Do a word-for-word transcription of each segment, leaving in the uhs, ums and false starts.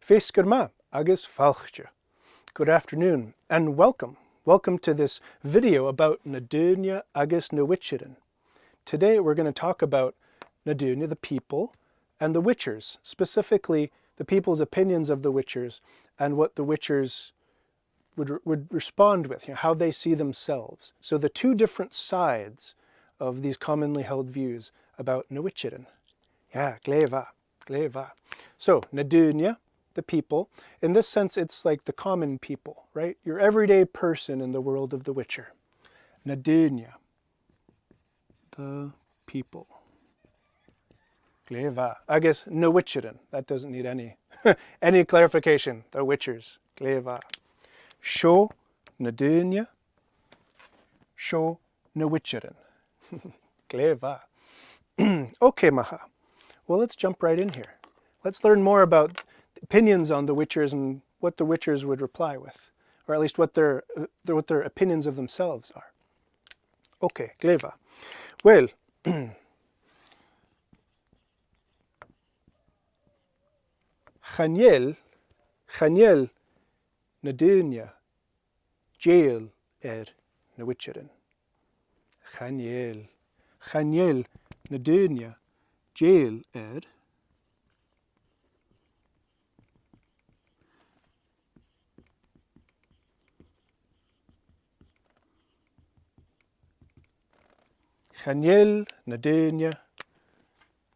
Feasgar math agus fàilte. Good afternoon and welcome. Welcome to this video about na daoine agus na Witcherean. Today we're going to talk about na daoine, the people, and the Witchers, specifically the people's opinions of the Witchers and what the Witchers would, would respond with, you know, how they see themselves. So the two different sides of these commonly held views about na Witcherean. Yeah, glè mhath, glè mhath. So, na daoine, the people. In this sense, it's like the common people, right? Your everyday person in the world of The Witcher. Na daoine. The people. Glè mhath. Agus na Witcherean. That doesn't need any, any clarification. The Witchers. Glè mhath. Seo na daoine. Seo na Witcherean. Glè mhath. Okay, math. Well, let's jump right in here. Let's learn more about opinions on the Witchers and what the Witchers would reply with, or at least what their, uh, their, what their opinions of themselves are. Okay, glè mhath. Well, chan eil, chan eil na daoine dèidheil air na Witcherean. Chan eil, chan eil na daoine dèidheil air. Chan eil na daoine,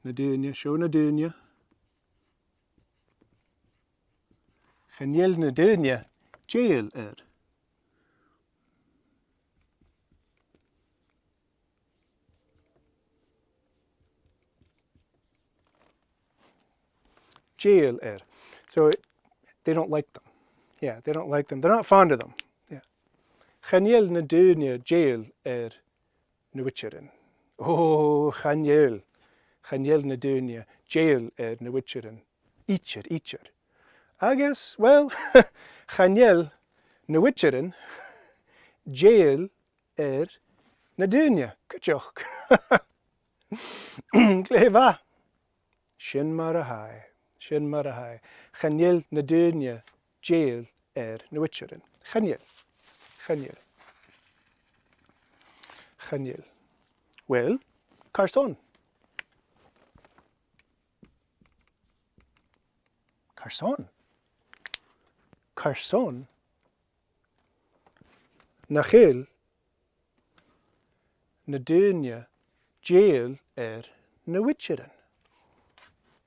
na daoine, seo na daoine. Chan eil na daoine dèidheil air. Dèidheil air. So they don't like them. Yeah, they don't like them. They're not fond of them. Yeah. Chan eil na daoine dèidheil air na Witcherean. Oh, chan eil. Chan eil na daoine dèidheil air na Witcherean. Idir, idir. Agus, well, chan eil na Witcherean dèidheil air na daoine, cuideachd. Glè mhath. Sin mar a tha e. Sin mar a tha e. Chan eil na daoine dèidheil air na Witcherean. Chan eil. Chan eil. Chan eil. Well, carson? Carson? Carson nach eil na daoine dèidheil air na Witcherean?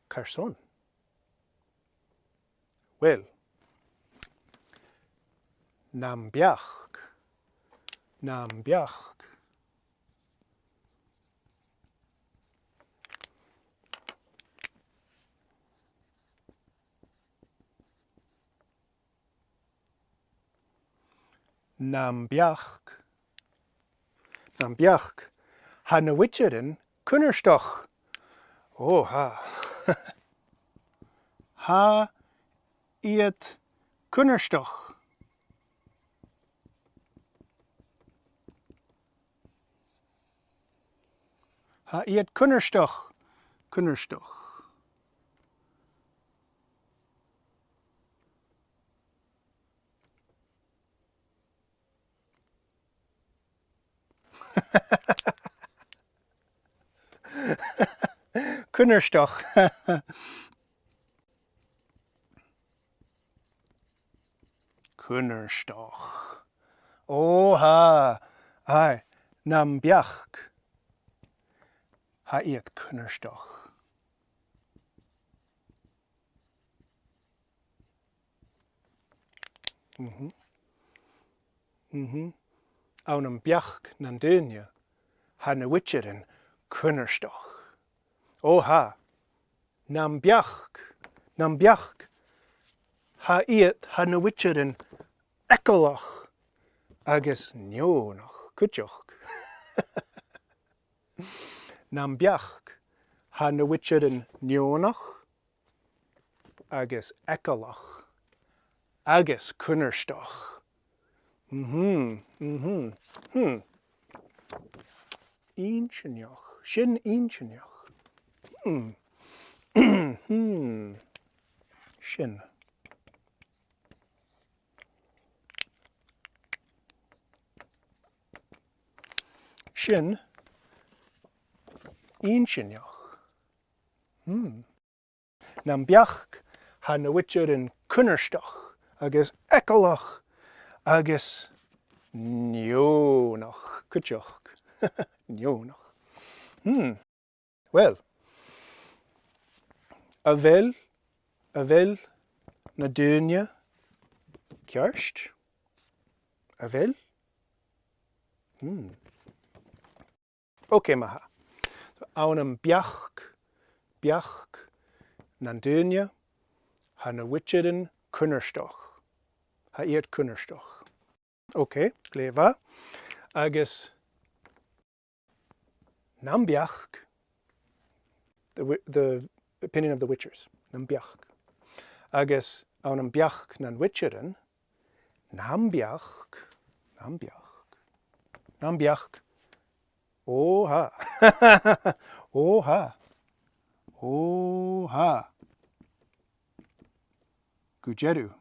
Carson? Well, nam beachd, nam beachd. Nam beachd. Nam beachd. Tha na Witcherean cunnartach. Ò, tha. Tha iad cunnartach. Tha iad cunnartach. Cunnartach. Cunnartach. Cunnartach. Ò, tha. Aye, nam beachd. Tha iad cunnartach. Mhm. Mhm. Ann am beachd nan daoine, tha na Witcherean cunnartach. Ò, tha. Nam beachd, nam beachd. Tha iad, tha na Witcherean eagalach agus neònach, cuideachd. Nam beachd, tha na Witcherean neònach agus eagalach agus cunnartach. Mhm, mhm, hmm. Inntinneach. Sin inntinneach. Hmm. Hmm. Sin. sin inntinneach. Hmm. Nam beachd, tha na Witcherean cunnartach agus eagalach agus neònach cuideachd. Neònach. Hmm. Uill, a bheil, a bheil na daoine ceart? A bheil? Hmm. Ok, math. Ann am beachd, beachd nan daoine, tha na Witcherean cunnartach. Tha iad cunnartach. Ok, glè mhath. Agus nam beachd, the wi-, the opinion of the Witchers, nam beachd. Agus ann am beachd nan Witcherean, nam beachd, nam beachd, nam beachd, ò tha. Ò tha. Ò tha. Gu dearbh.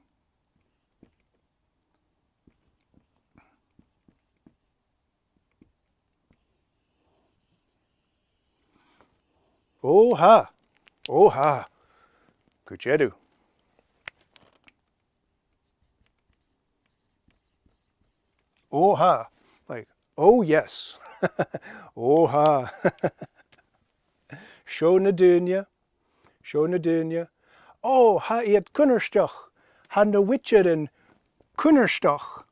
Ò tha. Ò tha. Gu dearbh. Ò tha. Like, oh yes. Ò tha. Seo na daoine. Seo na daoine. Ò, tha iad cunnartach. Tha na Witcherean cunnartach.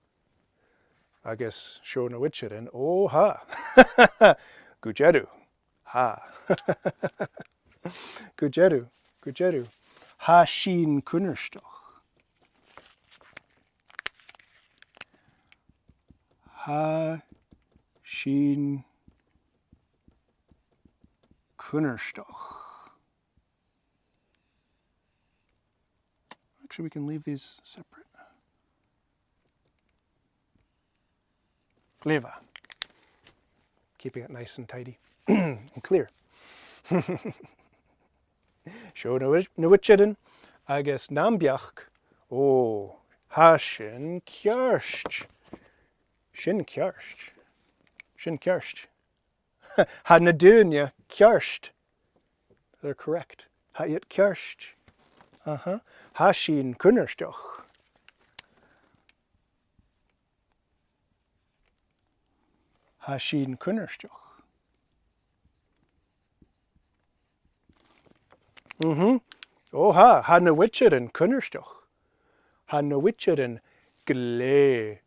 Agus seo na Witcherean, ò tha. Gu dearbh. Tha. Gu dearbh, gu dearbh. Tha sinn cunnartach. Tha sinn cunnartach. Actually, we can leave these separate. Glè mhath. Keeping it nice and tidy and clear. Seo na Witch-, na Witcherean agus nam beachd, ò, tha sin ceart. Sin ceart. Sin ceart. Tha na daoine ceart. They're correct. Tha iad ceart. Aha. Tha sinn cunnartach. Tha sinn cunnartach. Mhm. Ò tha, tha na Witcherean cunnartach. Tha na Witcherean glè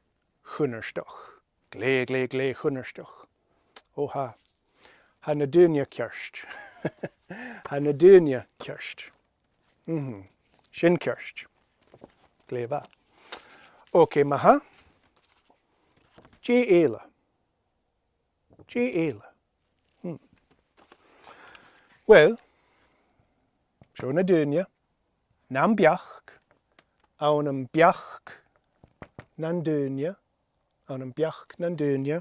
chunnartach. Glè, glè, glè chunnartach. Ò tha. Tha na daoine ceart. Tha na daoine ceart. Mhm. Sin ceart. Glè mhath. Ok, math. Dè eile? Dè eile? Hmm. Uill, seo na daoine. Nam beachd, ann am beachd nan daoine, ann am beachd nan daoine,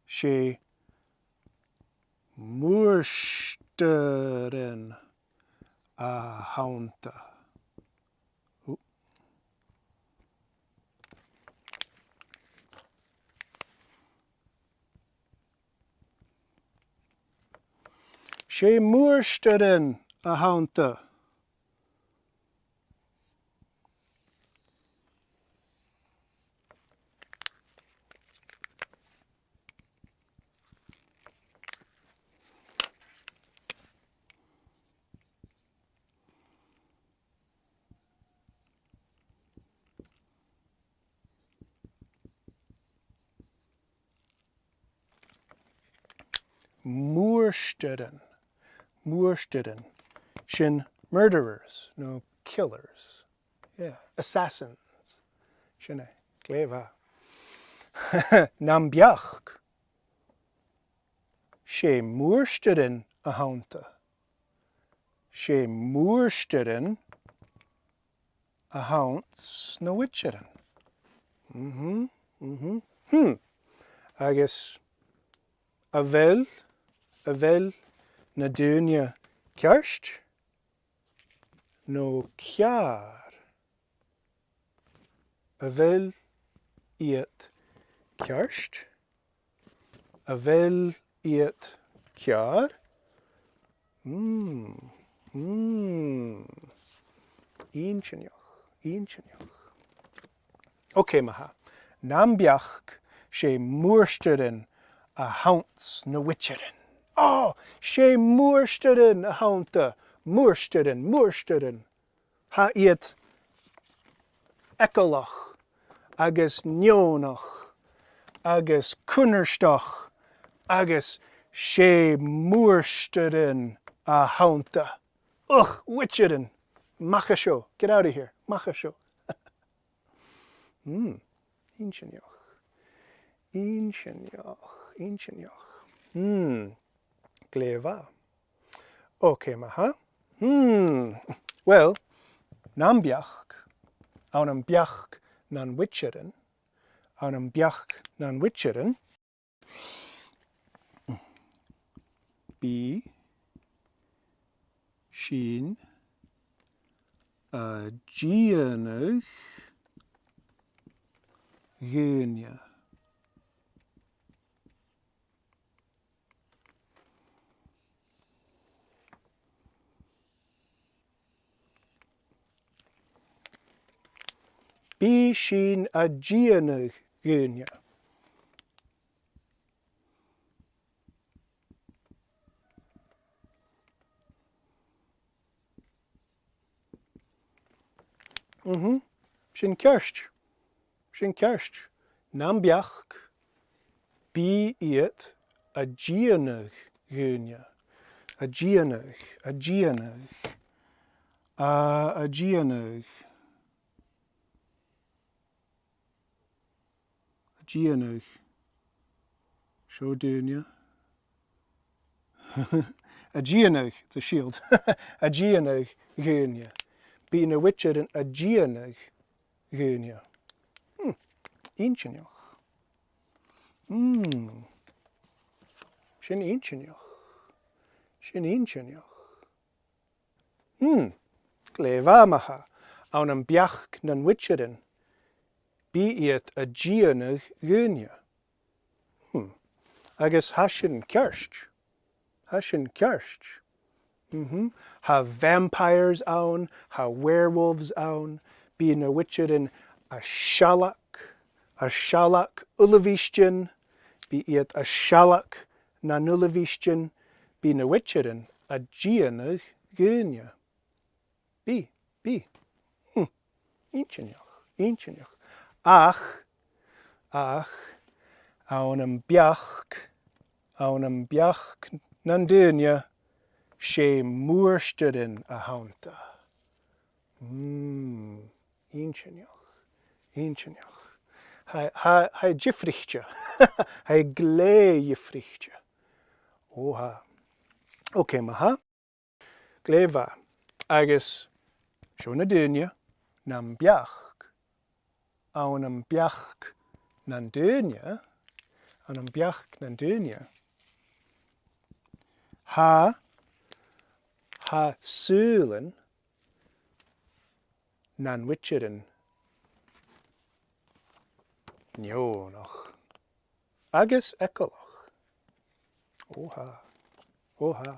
's e mùirstearan a th' annta. Ò. 'S e mùirstearan a th' annta. Mùirstearan. Mùirstearan. Sin murderers, no killers. Yeah, assassins. Sin e. Glè mhath. Nam beachd. 'S e mùirstearan a th' annta. 'S e mùirstearan a th' anns na Witcherean. Mhm, mhm. Hmm. Agus a bheil, a bheil na daoine ceart no ceàrr? A bheil iad ceart? A bheil iad ceàrr? Mm, mm. Inntinneach, inntinneach. Ok, ma-thà. Nam beachd 's e muairtearan a th' anns na Witcherean. Ò, 's e muairtearan a th' annta. Muairtearan, muairtearan. Tha iad eagalach agus neònach agus cunnartach agus 's e muairtearan a th' annta. Ugh, Witcherean! Mach à seo! Get out of here! Mach à seo! Hmm, inntinneach. Inntinneach, inntinneach. Hmm, glè mhath. Ok, ma-thà. Hmm. Well, nam beachd, ann am beachd nan Witcherean, ann am beachd nan Witcherean, bidh sinn a' dèanamh dhaoine. Bidh sinn a' dèanamh dhaoine. Mhm. Sin ceart. Sin ceart. Nam beachd, bidh iad a' dèanamh dhaoine. A' dèanamh, a' dèanamh. A, a' dèanamh. A' dèanamh. Seo daoine. A' dèanamh, it's a shield. A' dèanamh dhaoine. Bidh na Witcherean a' dèanamh dhaoine. Hmm. Inntinneach. Hmm. Sin inntinneach. Sin inntinneach. Hmm, glè mhath, ma-thà. Ann am beachd nan Witcherean, bidh iad a' dèanamh dhaoine. Hmm. Agus tha sin ceart. Tha sin ceart. Mhm. Tha vampires ann, tha werewolves ann, bidh na Witcherean a' sealg, a' sealg uilebheistean, bidh iad a' sealg nan uilebheistean, bidh na Witcherean a' dèanamh dhaoine. Bidh, bidh. Hm. Inntinneach, inntinneach. Ach, ach, ann am beachd, ann am beachd nan daoine, 's e muairtearan a th' annta. Mm, inntinneach, inntinneach. Tha, tha, tha e diofraichte. Tha e glè dhiofraichte. Ò, tha. Ok, ma-thà. Glè mhath. Agus seo na daoine, nam beachd, ann am beachd nan daoine, ann am beachd nan daoine, tha, tha sùilean nan Witcherean neònach agus eagalach. Ò, tha. Ò, tha.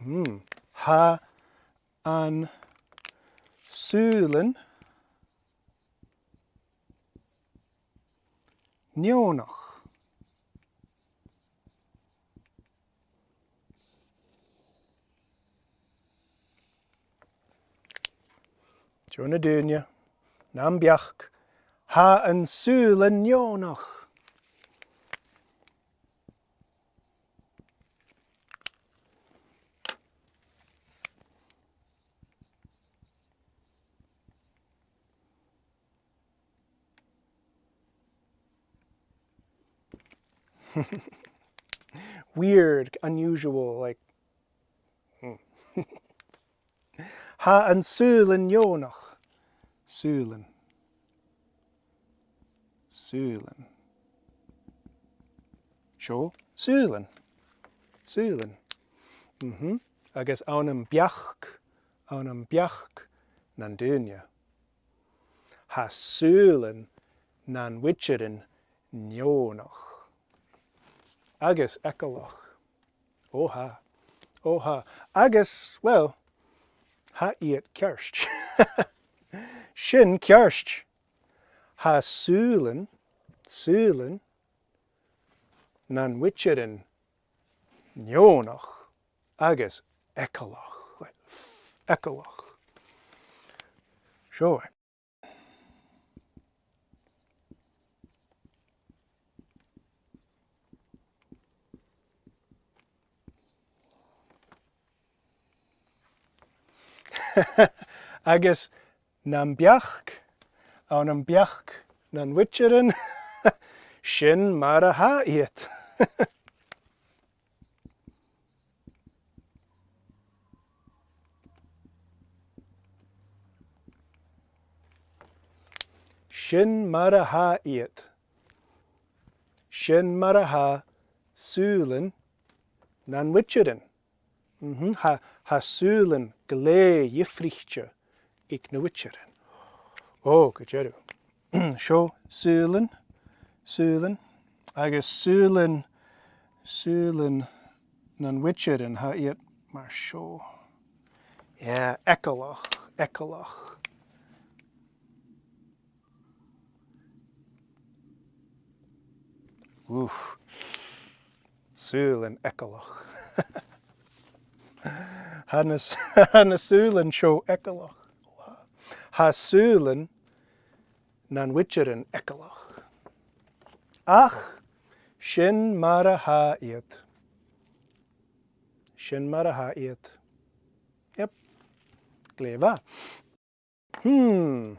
Hmm. Tha an sùilean neònach. Seo na daoine, nam beachd, tha an sùilean neònach. Weird, unusual, like, hmm. Tha an sùilean neònach. Sùilean. Sùilean. Seo sùilean. Sùilean. Mhm. Agus ann am beachd, ann am beachd nan daoine, tha sùilean nan Witcherean neònach agus eagalach. Ò tha, ò tha. Agus, well, tha iad ceart. Sin ceart. Tha sùilean, sùilean nan Witcherean neònach agus eagalach. Eagalach. Seo e. Agus nam beachd, ann am beachd nan Witcherean, sin mar a tha iad. Sin mar a tha iad. Sin mar a tha sùilean nan Witcherean. Mhm, tha, tha sùilean glè dhifraichte aig na Witcherean. Ò, gu dearbh. Seo sùilean, sùilean, agus sùilean, sùilean nan Witcherean, tha iad mar seo. Yeah, eagalach, eagalach. Oof. Sùilean eagalach. Tha na s-, tha na sùilean seo eagalach. Tha sùilean nan Witcherean eagalach. Ach sin mar a tha iad. Sin mar a tha iad. Yep. Glè mhath. Hmm.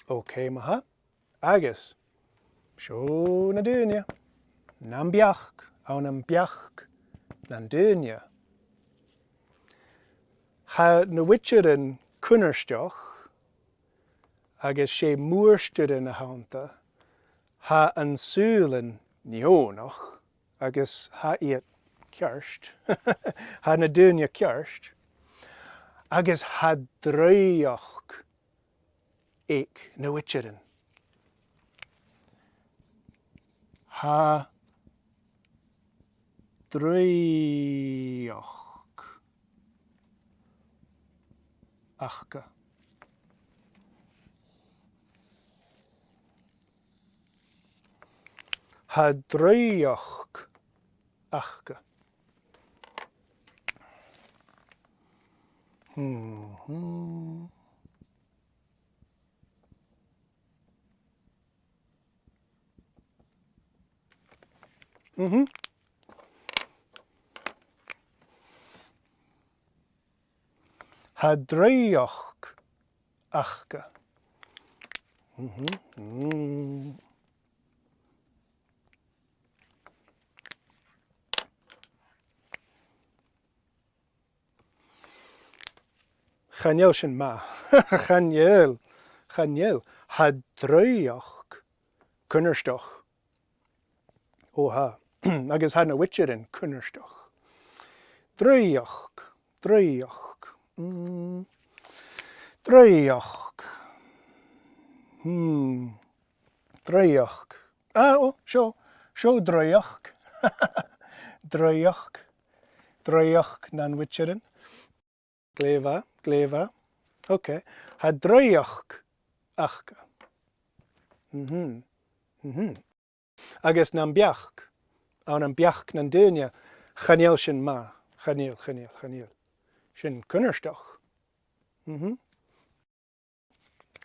Ok, ma-thà. Agus seo na daoine. Nam beachd, ann am beachd nan daoine. Tha na Witcherean cunnartach, agus 's e mòr-staidean a th' annta, tha an sùilean neònach, agus tha iad ceart. Tha na daoine ceart. Agus tha draoidheachd aig na Witcherean. Tha draoidheachd aca. Tha draoidheachd aca. Mhm. Mhm. Tha draoidheachd aca. Mhm. Mm. Chan eil sin math. Chan eil. Chan eil. Tha draoidheachd cunnartach. Ò, tha. Agus tha na Witcherean cunnartach. Draoidheachd. Draoidheachd. Mm. Draoidheachd. Hmm. Draoidheachd. Ah, ò, seo. Seo draoidheachd. Draoidheachd. Draoidheachd nan Witcherean. Glè mhath, glè mhath. Ok. Tha draoidheachd aca. Mhm. Mhm. Agus nam beachd, ann am beachd nan daoine, chan eil sin math. Chan eil, chan eil, chan eil. Sin cunnartach. Mhm.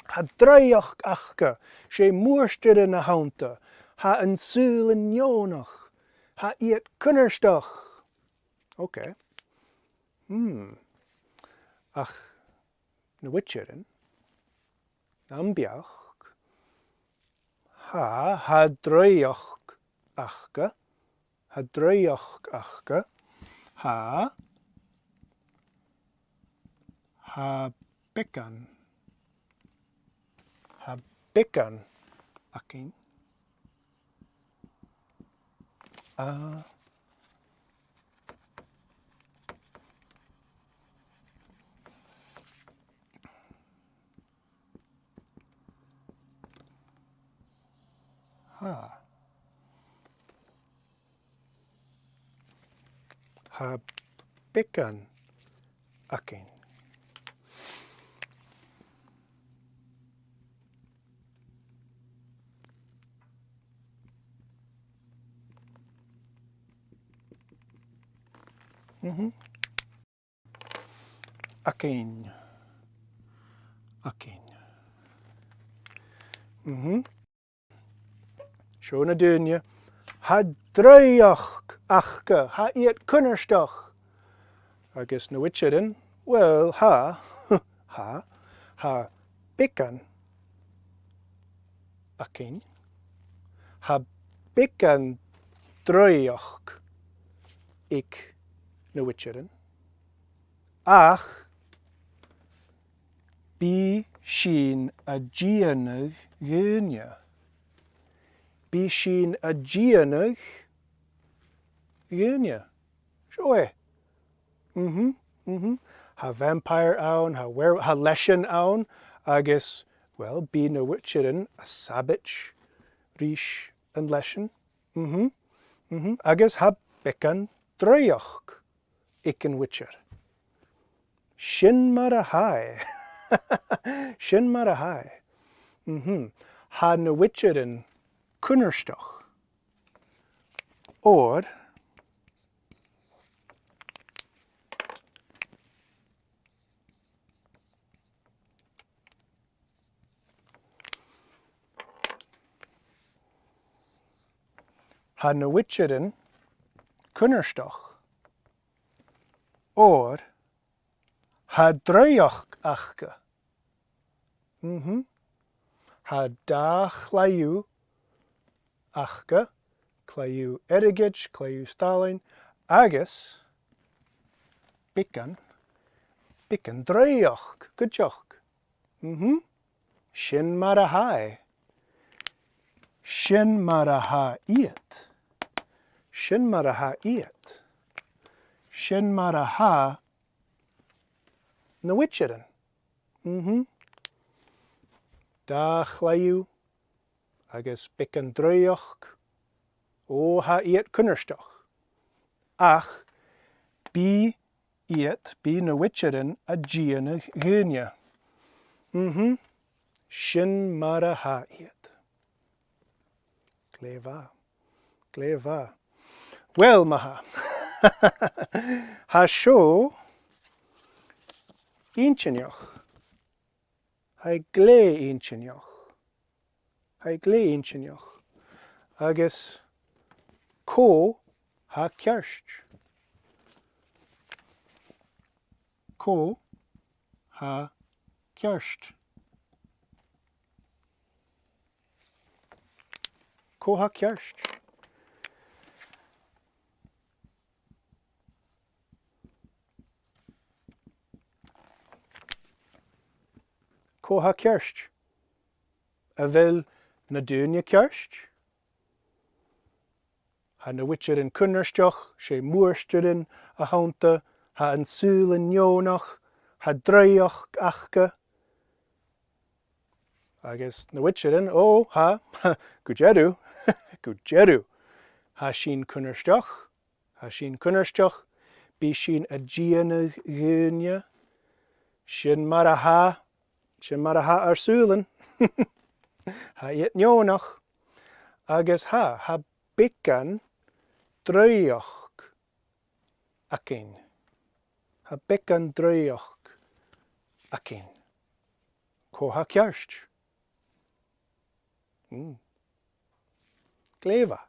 Tha draoidheachd aca, 's e mòr-staidean a th' annta, tha an sùilean neònach, tha iad cunnartach. Ok. Hmm. Ach na Witcherean, nam beachd, tha, tha draoidheachd aca, tha draoidheachd aca, tha, tha beagan, tha beagan againn. Ah. Tha beagan againn. Mhm. Againn. Againn. Mhm. Seo na daoine. Tha draoidheachd aca, tha iad cunnartach. Agus na Witcherean, well, tha, tha, tha beagan againn. Tha beagan draoidheachd aig na Witcherean. Ach bidh sinn a' dèanamh dhaoine. Bidh sinn a' dèanamh dhaoine. Seo e. Mhm, mhm. Tha vampire ann, tha were-, tha leasan ann, agus, well, bidh na Witcherean a' sabaid ris an leasan. Mhm, mhm. Agus tha beagan draoidheachd aig an Witcher. Sin mar a tha e. Sin mar a tha e. Mhm. Tha na Witcherean cunnartach. Oir tha na Witcherean cunnartach. Oir tha draoidheachd aca. Mhm. Tha dà chlaidheamh aca, claidheamh airgid, claidheamh stàilinn, agus beagan, beagan draoidheachd cuideachd. Mhm. Sin mar a tha e. Sin mar a tha iad. Sin mar a tha iad. Sin mar a tha na Witcherean. Mhm. Dà chlaidheamh agus beagan draoidheachd. Ò, tha iad cunnartach. Ach bidh iad, bidh na Witcherean a' dèanamh dhaoine. Mhm. Sin mar a tha iad. Glè mhath. Glè mhath. Well, ma-thà. Tha seo inntinneach. Tha e glè inntinneach. Tha e glè inntinneach. Agus cò tha ceart? Cò tha ceart? Cò tha ceart? Cò tha ceart? A bheil na daoine ceart? Tha na Witcherean cunnartach, 's e mòrstairean a th' annta, tha an saoghal neònach, tha draoidheachd aca. Agus na Witcherean, ò, tha, gu dearbh, gu dearbh. Tha sinn cunnartach, tha sinn cunnartach, bidh sinn a' dèanamh dhaoine. Sin mar a tha, sin mar a tha ar saoghal. Tha iad neònach. Agus tha, tha beagan draoidheachd againn. Tha beagan draoidheachd againn. Cò tha ceart? Mm. Glè mhath,